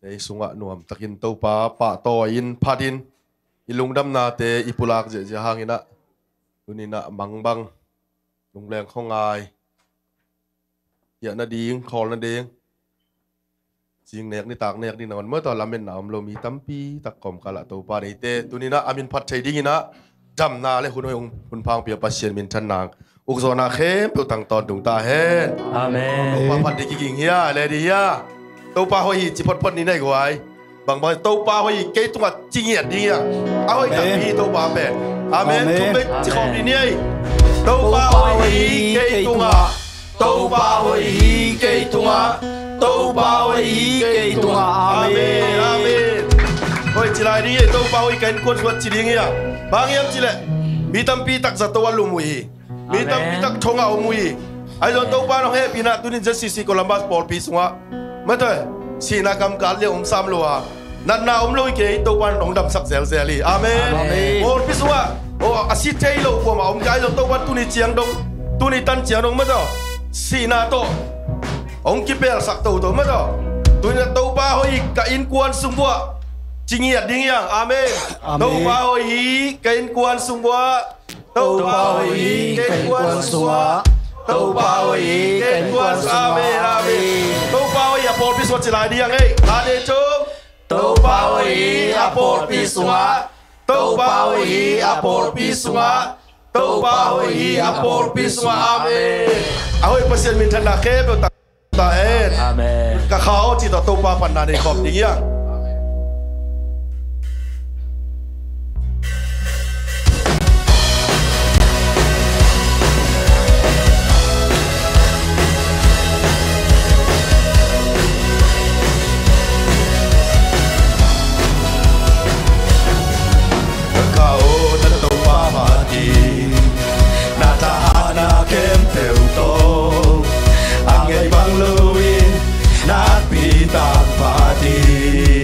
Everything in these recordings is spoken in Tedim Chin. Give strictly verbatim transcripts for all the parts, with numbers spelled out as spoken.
Ei sungah nuamtakin Topa pahtawi in phatin i lungdamnate i pulak ziahziah hanginah tuninah mangbang lungleng khawngai hiah nading khawl nading cing nek nitak nek ding nangawn maw tawh lametna om lo mi tampi tak kawmkalah Topa neite tuninah a min phat thei dinginah damna le hun hoih hun phangpi a Pasian minthanna ukzawhna khempeuh tang tawntung ta hen. Amen. Topa phat ding kiging hia le ding hia? Topa hoih hi ci photphot ni nei guai. Bangbang Topa hoih hi kei tungah ci ngiat ding hia? A hoih takpi hi Topa pen. Amen. Amen. Thum vei ci khawm ding ni ei. Topa hoih hi kei tungah. Topa hoih hi kei tungah. Topa hoih hi kei tungah. Amen. Amen. Hoih ci lai ding hi. Topa hoih ka innkuan sungah ci ding hia? Bang hiam cileh mi tampi tak zato a lum uh hi. Mi tampi tak thong a om uh hi. Ahi zong Topa nong hehpihna tunin Z C C Columbus pawlpi sungah mate sihna kamkal liang om sam lo a natna om lo hi kei Topa nong damsak zelzel hi. Amen. Amen. Pawlpi sungah a si thei lo kuamah om kei ahi zong Topa tuni ciang dong tuni tan ciang dong mate sihna tawh hong kipelsak toto mate. Tuni Topa hoih hi ka innkuan sung buah ci ngiat ding hiang. Amen. Amen. Topa hoih hi ka innkuan sung buah. Topa hoih hi ka innkuan sungah. Topa hoih hi ka innkuan sungah. Amen, amen. Topa hoih hi a pawlpi sungah ci lai ding ei. Khat nih thum. Topa hoih hi a pawlpi sungah. Topa hoih hi a pawlpi sungah. Topa hoih hi a pawlpi sungah. Amen. A hoih Pasian minthanna khempeuh ta hen. Amen. Ka kha aw ci tawh Topa panna nei khawm ding hiang. Ka kha aw na Topa phatin na thahatna khempeuh tawh a ngei bang loin nakpi tak phatin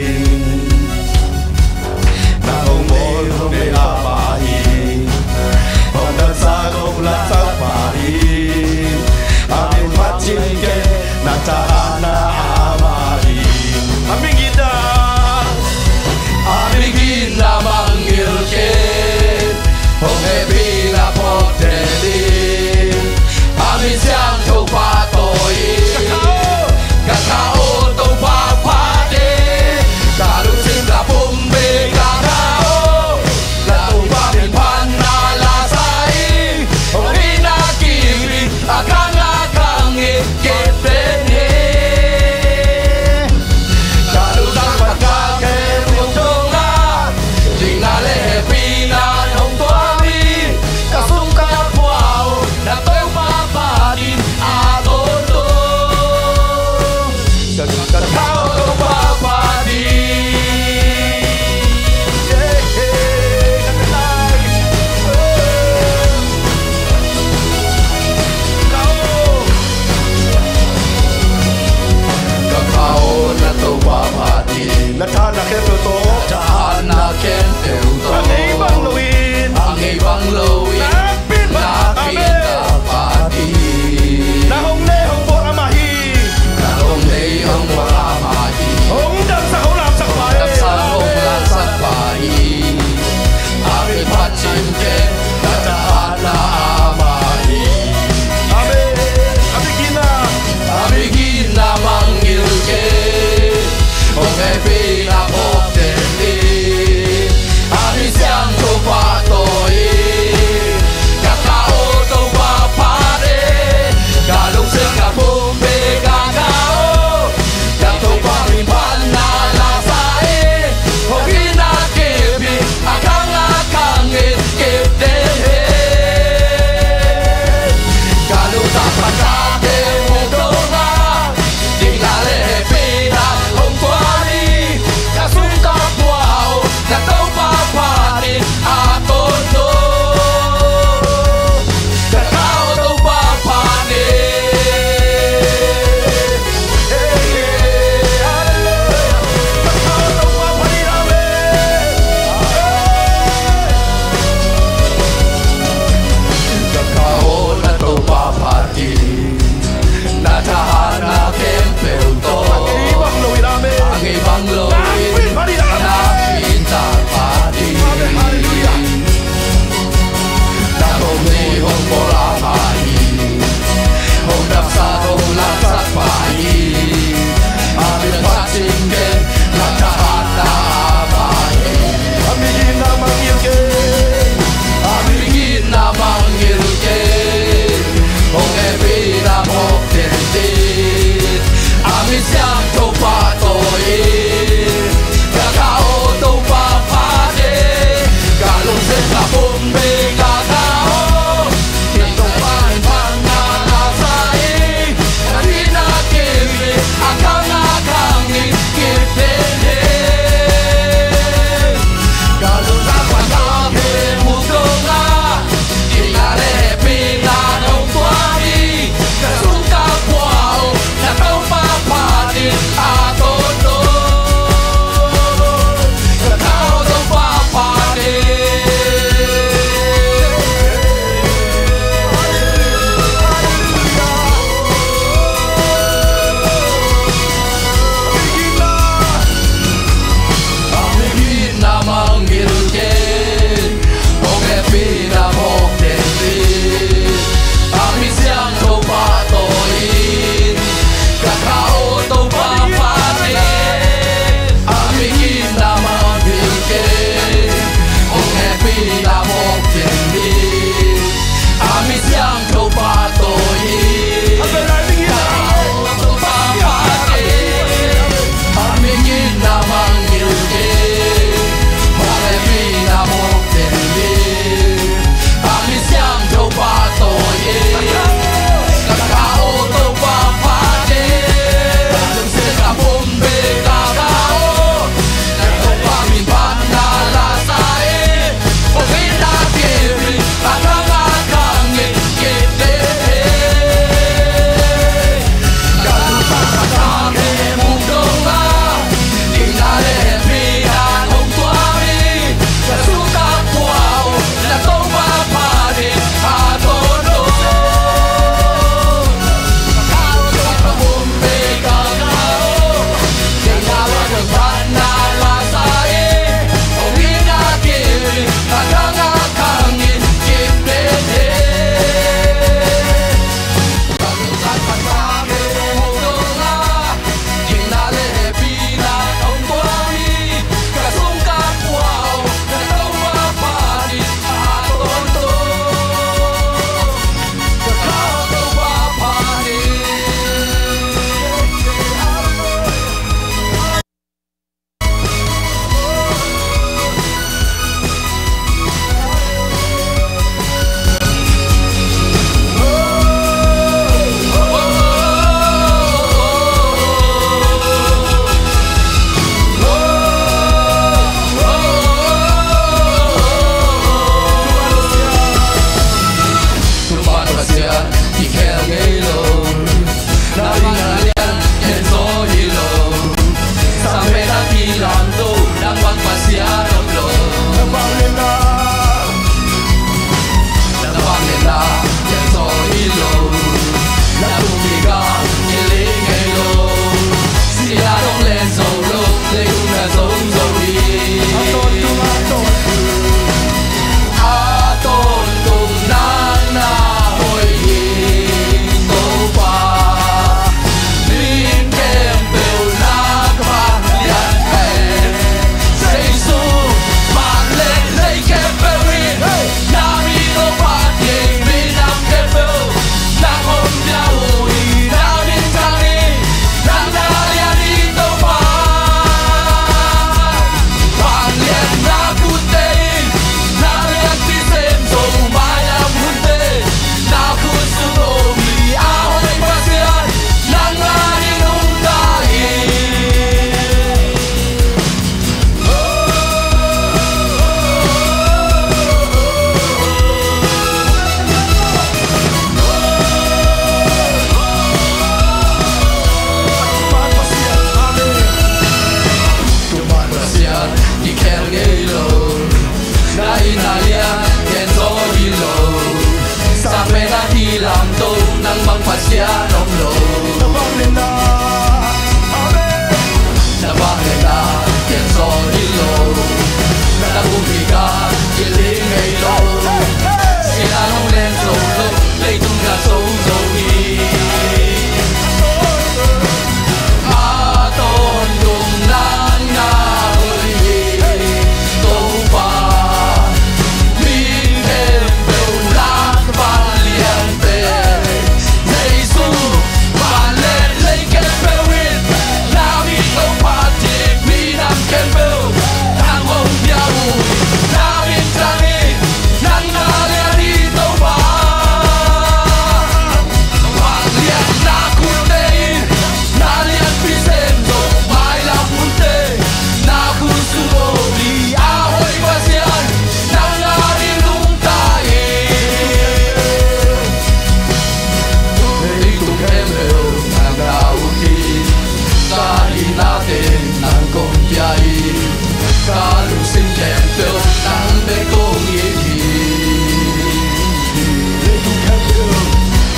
Ka lungsim khempeuh nang bek kong it hi.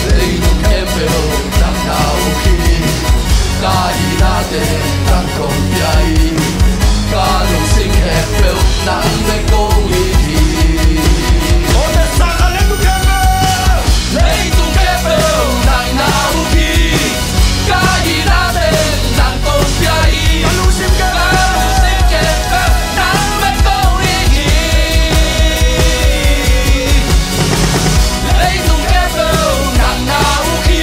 Leitung khempeuh nang na uh hi. Ka itna teng nang kong pia hi. Ka lungsim khempeuh nang bek kong it hi. Leitung khempeuh nang na uh hi. Ka itna teng nang kong pia hi. Ka lungsim khempeuh nang bek kong it hi. Leitung khempeuh nang na uh hi.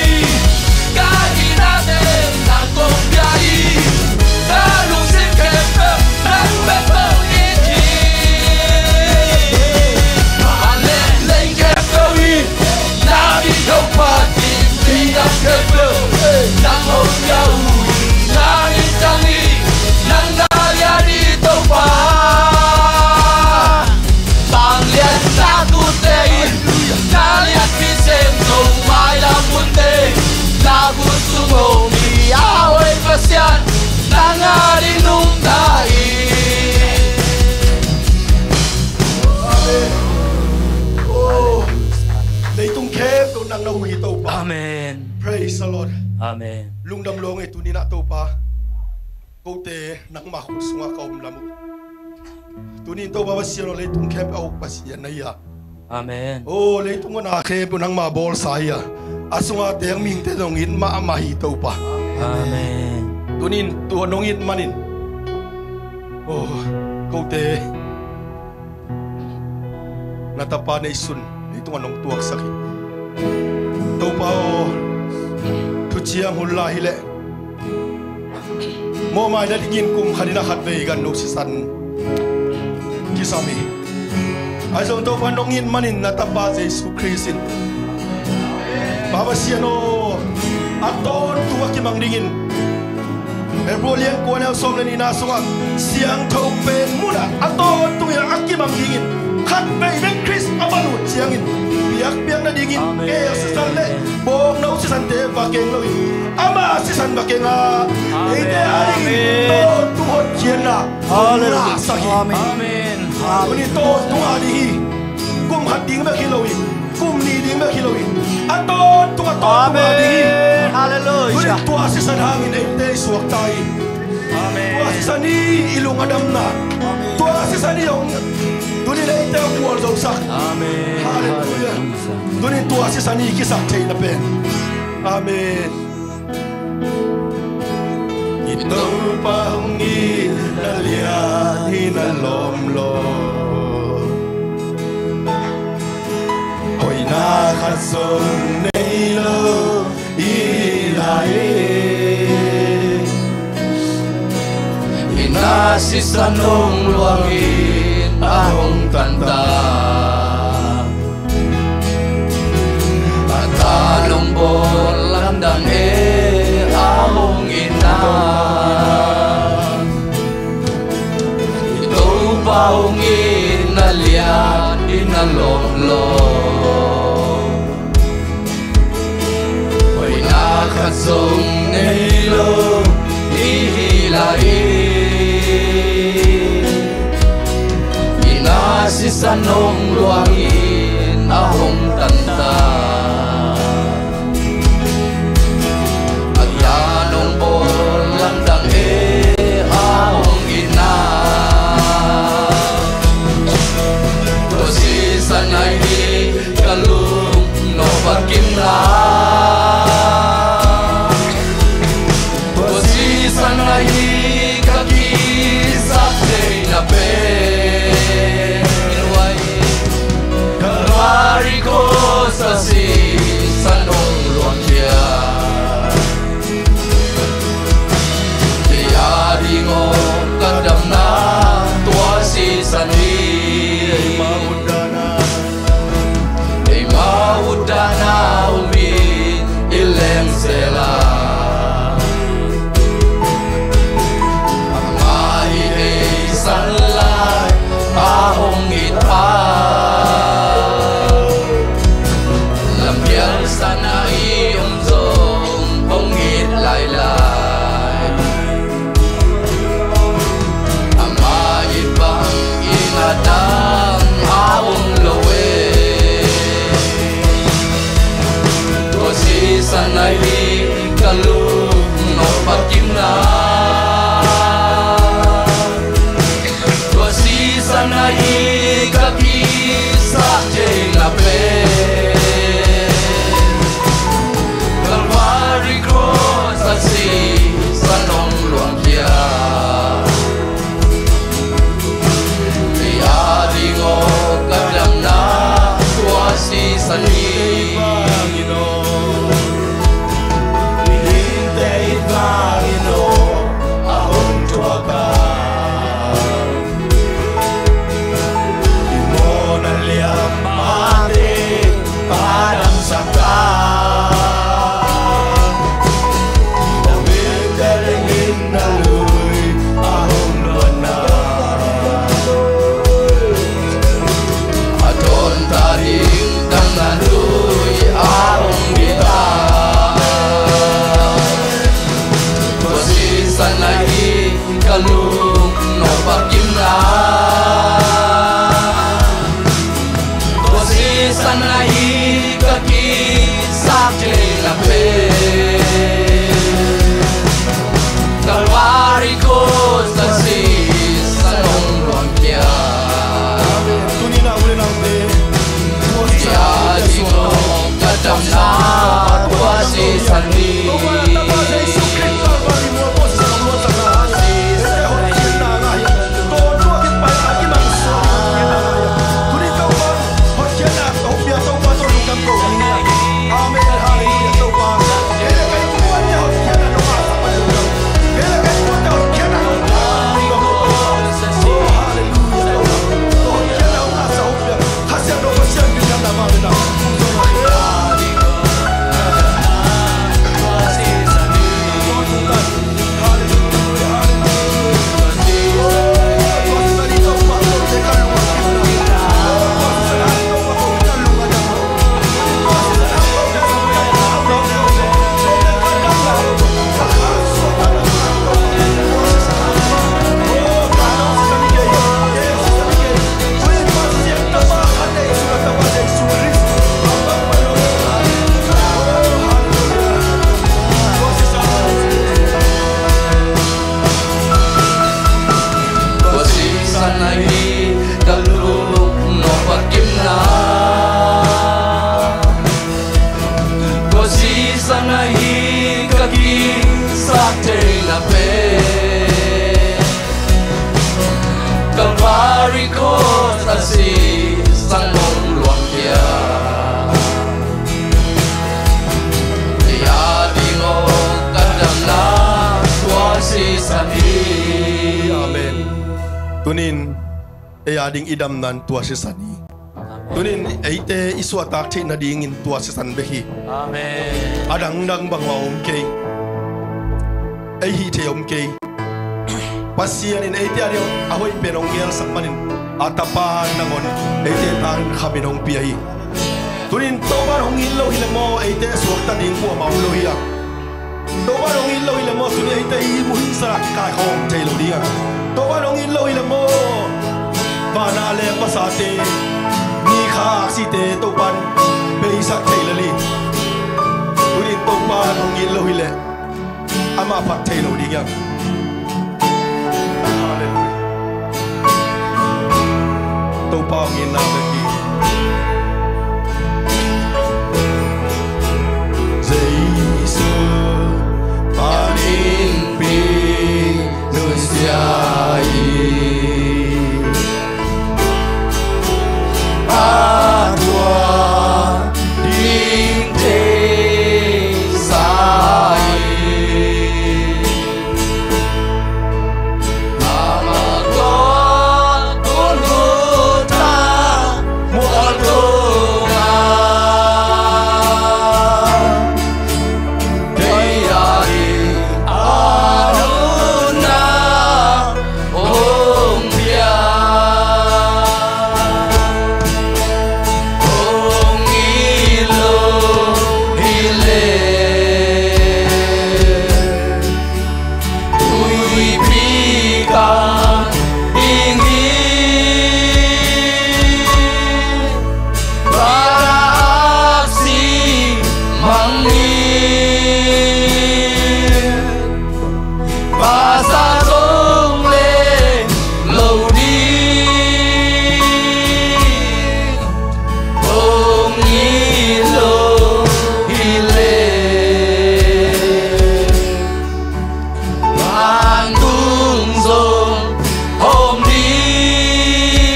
Ka itna teng nang kong pia hi. Ka lungsim khempeuh nang bek kong it hi. Vanleng lei khempeuh in na min hong phat hi. Nang hong pia uh hi. Nang min tang hi. Nang na lian hi Topa. Vangliatna tuute in na lianpi semto, mailam munte na khut sung om hi. A hoih Pasian, nang adingin nungta hi. Amen. Oh, leitung khempeuh nang na uh hi Topa. Amen. Praise the Lord. Amen. Lungdam lo ing ei tuni-in ah Topa. Kote nangmah khut sungah ka om lam uh. Tuni-in Topa Pasian aw, leitung khempeuh a uk Pasian na hi a. Amen. Oh, leitung a na khempeuh nangmah bawlsa hi a. A sungah teng mihingte zong it mahmah hi Topa. Amen. Tuni-in tua nong it manin, oh, kote na tapa neisun leitung a nong tuaksak hi. Topa aw, thuciam hun lai hileh mawhmai nadingin kum khat in a khat vei ganno sisan kisam hi. Ahi zong Topa nong it manin na tapa Jesu Khrist in, Pa Pasian aw, a tawntung a kimang dingin Hebrew lian kua neu sawm le nihna sungah siangtho pen munah a tawntungin a kimang dingin khat vei bek Khrist a va lut ciangin biakpiak nadingin keel sisan le bawngno sisante va keng loin ama sisan va keng a, eite adingin tawntung hotkhiatna hong ngahsak hi. Amen. Tuni tawntung a ding hi. Kum khat ding bek hi lo hi. Kum nih ding bek hi lo hi. A tawntung a tawntung a ding hi. Amen. Hallelujah. Tuni tua sisan hangin eite i suakta hi. Amen. Tua sisan hi i lung a damna. Amen. Tua sisan hi hong tuni eite hong mual zosak. Amen. Hallelujah. Tuni tua sisan hi kisak theihna pen. Amen. I Topa hong itna lian hi, na lawm lo. Hoihna khat zong nei lo i lai. I na sisan hong luangin a hong tanta. A ta nong bawl lamdang e a hong itna. I Topa hong itna lian hi, na lawm lo. Hoihna khat zong nei lo i hi lai. I na sisan hong luangin a hong tanta. A ta nong bawl lamdang e a hong itna. Tua sisan ahi hi ka lung nop a kimna. Tua sisan ahi hi ka kisap theihna pen. Kalvari cross a sisan hong luangkhia. Kei a ding aw ka damna tua sisan hi. Eima utdan a om in i lengsel a. ka lungnuam bangkim na. Tua sisan ahi ka kisap theihna pen, Calvary cross a sisan hong luang kia. Tuni na ule nang te, tua sisan, ka damna tua sisan hi. Tua sisan ahi ka lungnuam bangkim na. Tua sisan ahi ka kisap theihna pen, Calvary cross a sisan hong luang kia. Ei a ding aw ka damna tua sisan hi. Amen. Tunin ei a ding i damna in tua sisan hi. Tunin eite i suahtak theih nadingin tua sisan bek hi. Amen. A dangdang bangmah om kei. Ei hih theih om kei. Pasian in eite a ding a hoih pen hong gelsak manin a Tapa nangawn eite tangkhamin hong pia hi. Tunin Topa hong it lo hi leh maw, eite suakta ding kuamah om lo hi a. Topa hong it lo hi leh maw, tuni eite i muhin sarak kaikhawm thei lo ding a. Topa hong it lo hi leh maw, vana le pasate, ni kha aksite Topan peisak thei lo hi. Tunin Topa hong it lo hi leh amah phat thei lo ding a. Halleluiah. Topa hong itna bek hi. Jesu panin pi nusia hi. A tua ding thei sa hi. Tuipi kang ding hi. Para aksi mang hi. Pasa zong le lo ding. Hong it lo hi leh, vantung zong hong ding.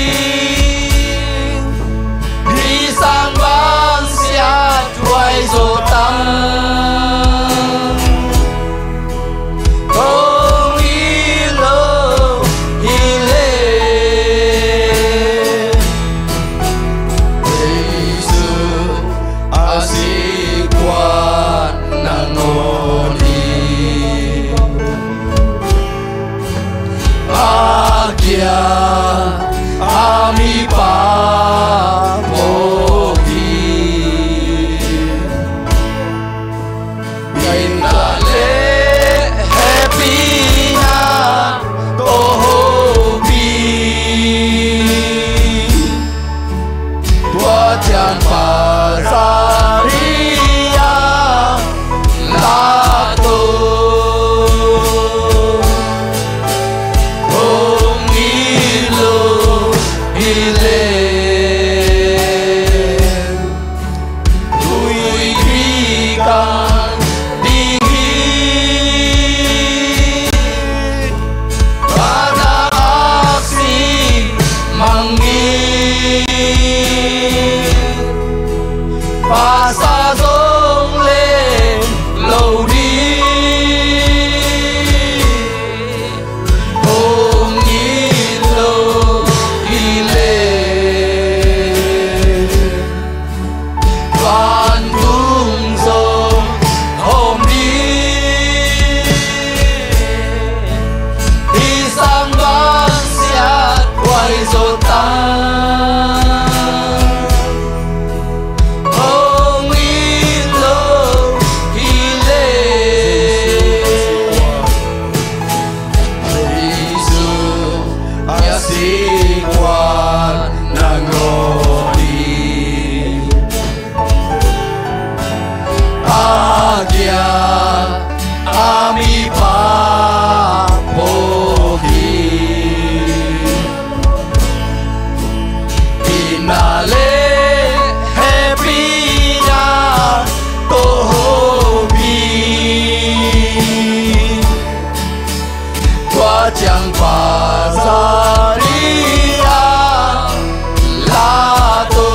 Hih sang bang siat huai zaw tam. Hong it lo hi leh, Jesu a sik kuan nangawn hi. A kia a mipa phawk hi. Itna le hehpihna Zo ta hong it lo hi leh, Jesu a sik ua na ngawh hi. A kia a mipa phawk hi. Itna le hehpihna tawh hawm hi. Tua ciang Pa zah ding a la to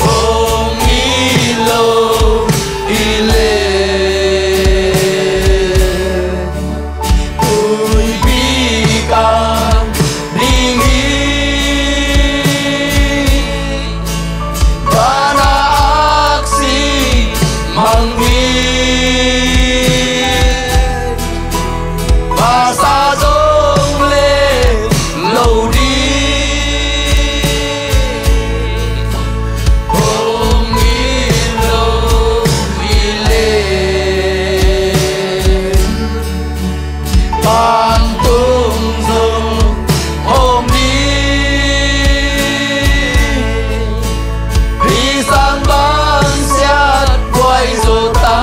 hong it lo hi leh, tuipi kang ding hi. Van a aksi mang hi. Vasa zong le lo ding, hong it lo hi leh, vantung zong om ding. Hih sang bang siat guai zo ta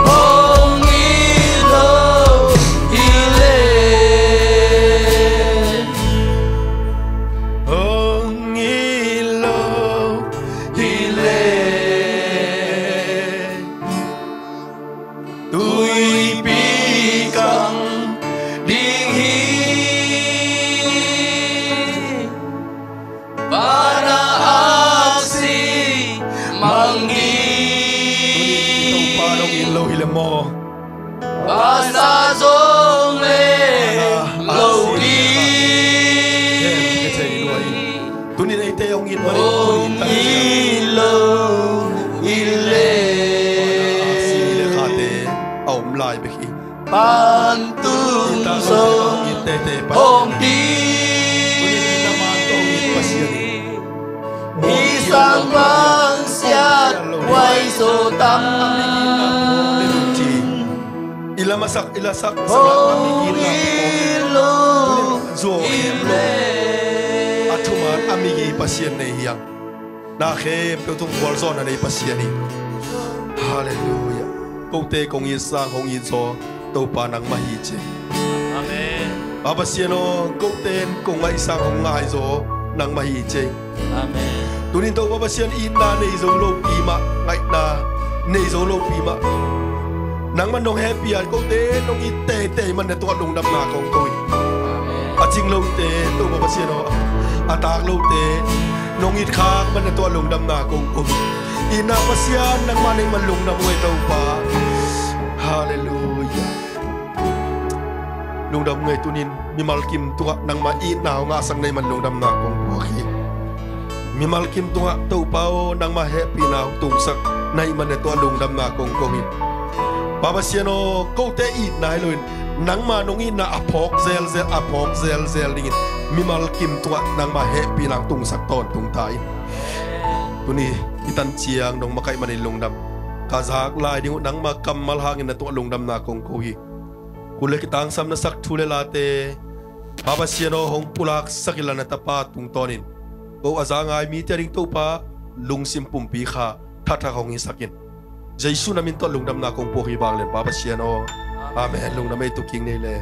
hong it lo hi leh, hong it lo hi leh, tuipi kang ding hi. Van a aksi mang hi. Tuni in Topa nong it lo hi leh maw? Vasa zong le lo ding. Tuni in eite hong it manin tuni in tang ciang hong it lo hi leh, aksi le khate a om lai bek hi. Vantung zong om ding. Hih sang bang siat guai zo ta. I la masak, i la sak, hong it lo hi leh, a thuman a migi Pasian nei hi hang. Na khempeuh tung gualzawhna nei Pasian hi. Halleluiah. Kote kong it sang hong it zaw Topa nangmah hi ci. Amen. Pa Pasian aw, kote in kong ngaih sang hong ngai zaw nangmah hi ci. Amen. Tunin Topa Pasian, itna nei zo lopi mah, ngaihna nei zo lopi mah, nangmah nong hehpih a, kote nong it teitei man na tungah lungdamna kong ko hi. A cing lote Topa Pasian aw, a tak lote nong it khak man na tungah lungdamna kong ko hi. Itna Pasian, nangmah nei man lungdam uh ei Topa. Halleluiah. Lungdam ngei tunin mimal kim tungah nangmah itna hong ngahsak na hih man lungdamna kong puak hi. Mimal kim tungah Topa aw, nangmah hehpihna hong tungsak na hih man na tungah lungdamna kong ko hi. Pa Pasian aw, kote itna hi loin nangmah nong itna a phawk zelzel, a phawk zelzel dingin mimal kim tungah nangmah hehpihna hong tungsak tawntung ta in. Tuni i tan ciang nong makaih manin lungdam. Ka zak lai ding uh nangmah kammal hangin na tungah lungdamna kong ko hi. Kul le kitangsam na sak thu le late Pa Pasian aw, hong pulaksak inla na tapa tungtawnin ko a za ngai mite a ding Topa lungsim pumpi kha thathak hong hisak in. Jesu na min tawh lungdamna kong puak hi vanglian Pa Pasian aw. Amen. Lungdam ei, tu kik nei le.